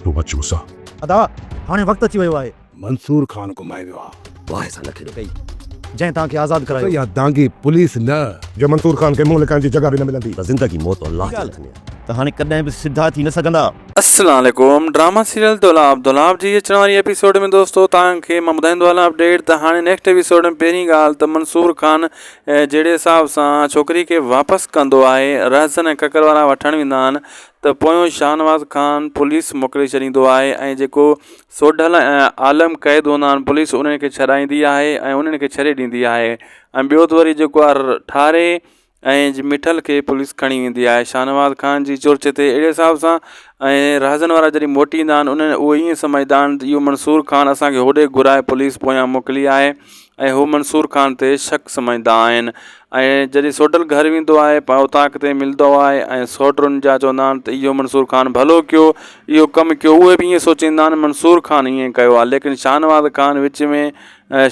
تون اچ مون سان. ادا هاڻي وقت اچي ويو آهي. منصور خان گهمائي ويو آ. باهه سان نه کيڏو. ڪئي جنهن توهان کي آزاد ڪرايو. اها دانگي پوليس نه. جو منصور خان کي منهن لڪائڻ جي جڳهه به نه ملندي. ته زندگي موت الله جي هٿ ۾ آهي. ته هاڻي ڪڏهن به سڌا ٿي نه سگهندا. السلام عليڪم ڊراما سيريل دولاب دولاب جي اچڻ واري ايپيسوڊ ۾ دوستو توهان کي مان ٻڌائيندو هلان اپڊيٽ ته هاڻي نيڪسٽ ايپيسوڊ ۾ پهرين ڳالهه ته منصور خان جهڙي حساب سان ڇوڪري کي واپس ڪندو آهي رهزن ۽ ڪڪر وارا وٺڻ ويندا آهن ته پويون شاهنواز خان پوليس موڪلي ڇڏيندو آهي ۽ جيڪو سوڍل ۽ عالم قيد هوندا آهن پوليس انهن کي ڇڏائيندي آهي ۽ انهن کي ڇڏي ڏيندي آهي ۽ ٻيو ته وري جيڪو آهي ٺاري ۽ مٺل کي پوليس کڻي ويندي آهي شاهنواز خان جي چرچ تي اهڙي حساب سان ۽ رهزن وارا جڏهن موٽي ايندا آهن انهن اهي ائين سمجهندا آهن ته اهو منصور خان اسانکي هوڏي گهرائي پوليس پويان موڪلي آهي ۽ هو منصور خان تي شڪ سمجهندا آهن ۽ جڏهن سوڍل گهر ويندو آهي پاڻ اوطاق تي ملندو آهي ۽ سئوٽ ان جا چوندا آهن ته اهو منصور خان ڀلو ڪيو اهو ڪم ڪيو اهي به ائين سوچيندا آهن منصور خان ائين ڪيو آهي ليڪن شاهنواز خان وچ ۾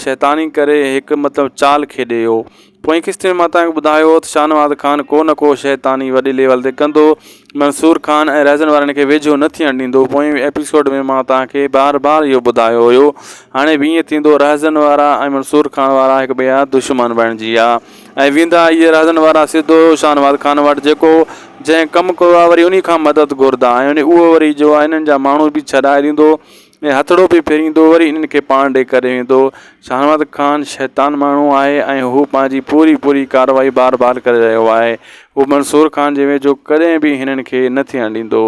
شيطاني ڪري هڪ مطلب چال کيڏي ويو پوئين قسط ۾ مان توهان کي ٻڌايو هو ته شاهنواز خان ڪو نه ڪو شيطاني وڏي ليول تي ڪندو منصور خان ۽ رهزن وارن کي ويجهو نه ٿيڻ ڏيندو. پوئين ايپيسوڊ ۾ مان توهان کي بار بار اهو ٻڌايو هيو. هاڻي به ائين ٿيندو. رهزن وارا ۽ منصور خان وارا هڪ ٻئي جا دشمن بڻجي ويا ۽ ويندا اهي رهزن وارا سڌو شاهنواز خان وٽ جيڪو جنهن ڪم ڪيو آهي وري انهي کان مدد گهرندا ۽ اهو وري جو آهي انهن جا ماڻهو به ڇڏائي ڏيندو ۽ هٿڙو به ڦيريندو وري انهن کي پاڻ ڏي ڪري ويندو. شاهنواز خان شيطان ماڻهو آهي ۽ هو پنهنجي پوري پوري ڪارروائي بار بار ڪري رهيو آهي. هو منصور خان جي ويجهو ڪڏهن به هنن کي نه ٿيڻ ڏيندو.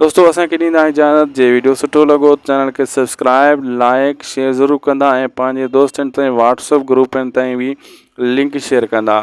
دوستو اسان کي ڏيندا اجازت جي ويڊيو سٺو لڳو ته چينل کي سبسڪرائب لائيڪ شيئر ضرور ڪندا ۽ پنهنجي دوستن تائين واٽس اپ گروپن تائين به لنڪ شيئر ڪندا.